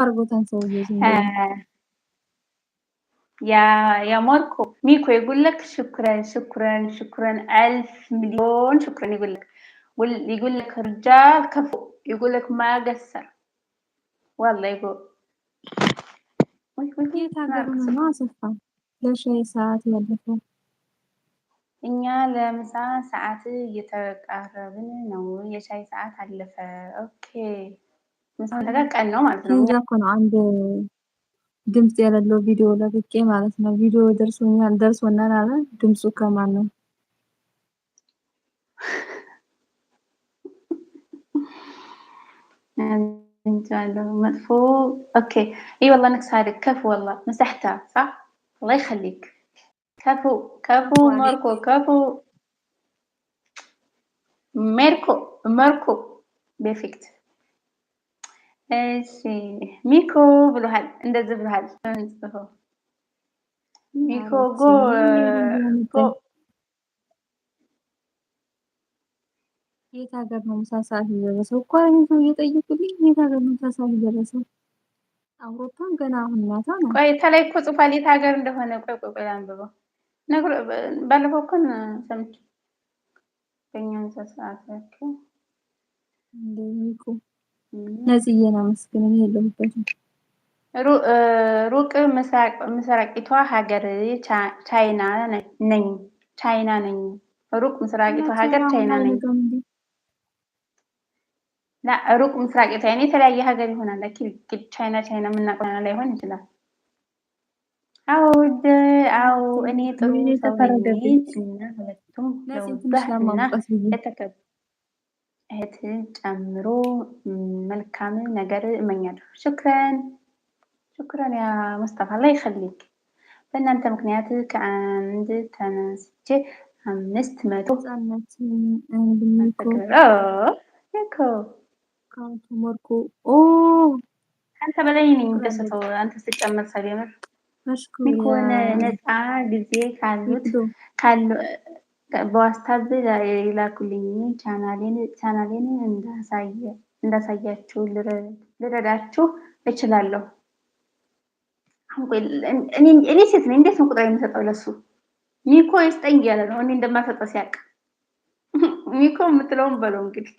አድርጎታል ሰውዬው ዝም ብሎ። يا ماركو ميكو يقول لك شكرا شكرا شكرا ألف مليون شكرا يقول لك يقول لك رجال كفو يقول لك ما قصر والله يقول وي وي وي የት ما ሀገር ሆኖ أقصد ነው አሰፋ ለሻይ ሰዓት ያለፈው? እኛ ለምሳ ሰዓት እየተቃረብን ነው። የሻይ ሰዓት አለፈ። Okay ምሳ ነገር ቀን ነው ማለት ነው። ለዛ እኮ ነው አንድ ድምፅ የሌለው ቪዲዮ ለቅቄ ማለት ነው። ቪዲዮ ደርሶኛል ደርሶናል አለ። ድምፁ ከማን ነው? አግኝቼዋለሁ። መጥፎ okay اي والله انك صادق كفو والله مسحتها صح؟ الله يخليك كفو كفو عليك ماركو كفو ميركو ماركو perfect። እሺ ሚኮ ብሎሃል፣ እንደዚህ ብሎሃል። ጽፈው ሚኮ አለች go go የት ሀገር ነው ምሳ ሰዓት የደረሰው? እኮ እኔ ሰው እየጠየቁልኝ የት ሀገር ነው ምሳ ሰዓት የደረሰው? አውሮፓም ገና አሁን ማታ ነው። ቆይ ተላይ እኮ ጽፏል የት ሀገር እንደሆነ። ቆይ ቆይ ቆይ ላንብበው። ነግሮ ባለፈው እኮ ሰምቼ በእኛ ምሳ ሰዓት okay። እንደ ሚኮ ነጽዬን አመስግን፣ እኔ የለሁበትም። ሩቅ ምስራቂቷ ሀገር ቻይና ነኝ። ቻይና ነኝ። ሩቅ ምስራቂቷ እናቴ ሀገር አሁን ቻይና ነኝ። አይነጋም እንዴ? لا ሩቅ ምስራቂቷ ያኔ የተለያየ ሀገር ይሆናል። أكيد ቻይና ቻይና የምናውቀው ቻይና ላይሆን ይችላል። አዎ አዎ እኔ ጥሩ ወይኔ ሰው ነኝ ተፈረደብኝ። እና ሁለቱም ነፂን ትንሽ ለውባህ እና ላሟሙቃት ብዬ ለተከብ እህት ጨምሮ መልካም ነገር እመኛለሁ። شكرا شكرا يا ሙስጠፋ الله يخليك። በእናንተ ምክንያት ከአንድ ተነስቼ 500 ነጻነት and ሚኮ ሚኮ come to ሞርኮ ኦ አንተ በላይ ነኝ ሽኩር የምደሰተው አንተ ስትጨምር ሰብ የምር መሽኩር ሚኮን ያ ነፃ ጊዜ ካሉት ሚክዶ ካሉ በዋስታብ የላኩልኝ ቻናሌን እንዳሳያችሁ ልረዳችሁ እችላለሁ። አሁን ቆይ እኔ ሴት ነኝ፣ እንዴት ነው ቁጥር የምሰጠው ለሱ? ሚኮ ይስጠኝ እያለ ነው። እኔ እንደማሰጠው ሲያውቅ ሚኮ የምትለውን በለው እንግዲህ።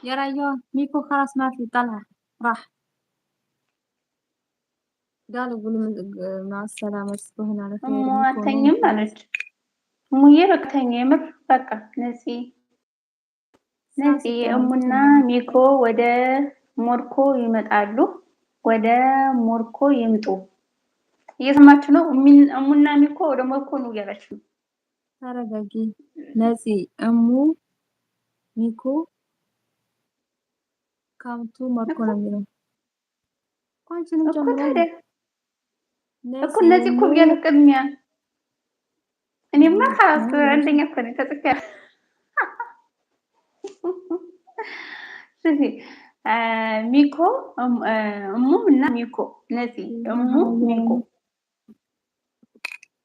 የራያዋ ሚኮ خلاص ما في طلع راح قالوا قولوا مع السلامة تصبحون على خير እሙ ሚኮ አተኝም نوم አለች። እሙዬ በቃ ተኝ፣ የምር በቃ ነፂ الساعة ነፂ 6 ነው እሙና የምትተኛው። ሚኮ ወደ ሞርኮ ይመጣሉ። ወደ ሞርኮ ይምጡ። እየሰማችሁ ነው? እሙና ሚኮ ወደ ሞርኮ ነው እያላችሁ ነው። ተረጋጊ ነፂ። እሙ ሚኮ come to ሞርኮ እኮ ነው የሚለው እኮ አንቺንም እኮ ጨምሮ ነው። ታዲያ እኮ ነፂ እነዚህ እኮ እሙ ብያለሁ ቅድሚያ። እኔማ خلاص ነው አንደኛ እኮ ነኝ ተጽፌያለሁ። شوفي ሚኮ እሙ እና ሚኮ ነፂ እሙ ሚኮ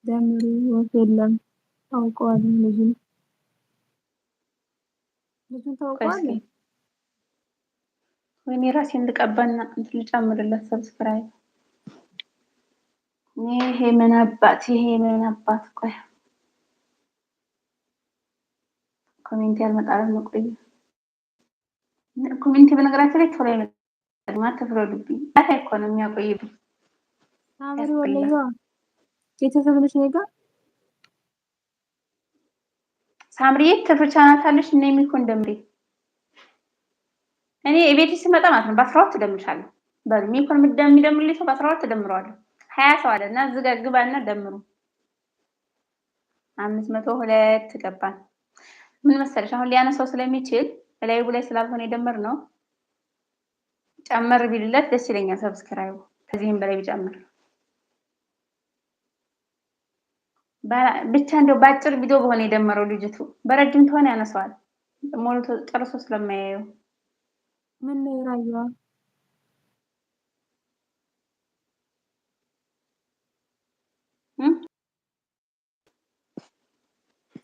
ደምሪ ወፍ የለም። ታውቀዋለህ ልጁን ልጁን ቆይ እስኪ ታውቀዋለህ? ወይኔ ራሴን ልቀባና እንትን ልጨምርለት subscribe። ይሄ ምን አባት ይሄ ምን አባት። ቆይ comment ያልመጣለት ነው። ቆይ comment በነገራችን ላይ ቶሎ አይመጣም። አትፍረዱብኝ። data እኮ ነው የሚያቆይብኝ። ሳምሪ ያስጠላል። ወለየዋ ቤተሰብ ነሽ እኔ ጋር ሳምሪዬ ትፍርቻናታለሽ እና የሚኮ እንደምሪ እኔ ቤት ስመጣ ማለት ነው በ12 እደምርሻለሁ። በሉ ሚኮን የሚደምርልኝ ሰው በ12 እደምረዋለሁ። 20 ሰው አለ እና እዚህ ጋር ግባና ደምሩ። 502 ገባን። ምን መሰለሽ አሁን ሊያነሳው ስለሚችል ላይቡ ላይ ስላልሆነ የደመር ነው ጨመር ቢልለት ደስ ይለኛል። subscribe ኡ ከዚህም በላይ ቢጨምር ብቻ እንደው በአጭር ቪዲዮ በሆነ የደመረው ልጅቱ በረጅም ተሆነ ያነሳዋል ሞልቶ ጨርሶ ስለማያየው። ምን ነው የራየዋ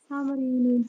ሳምሪ እኔን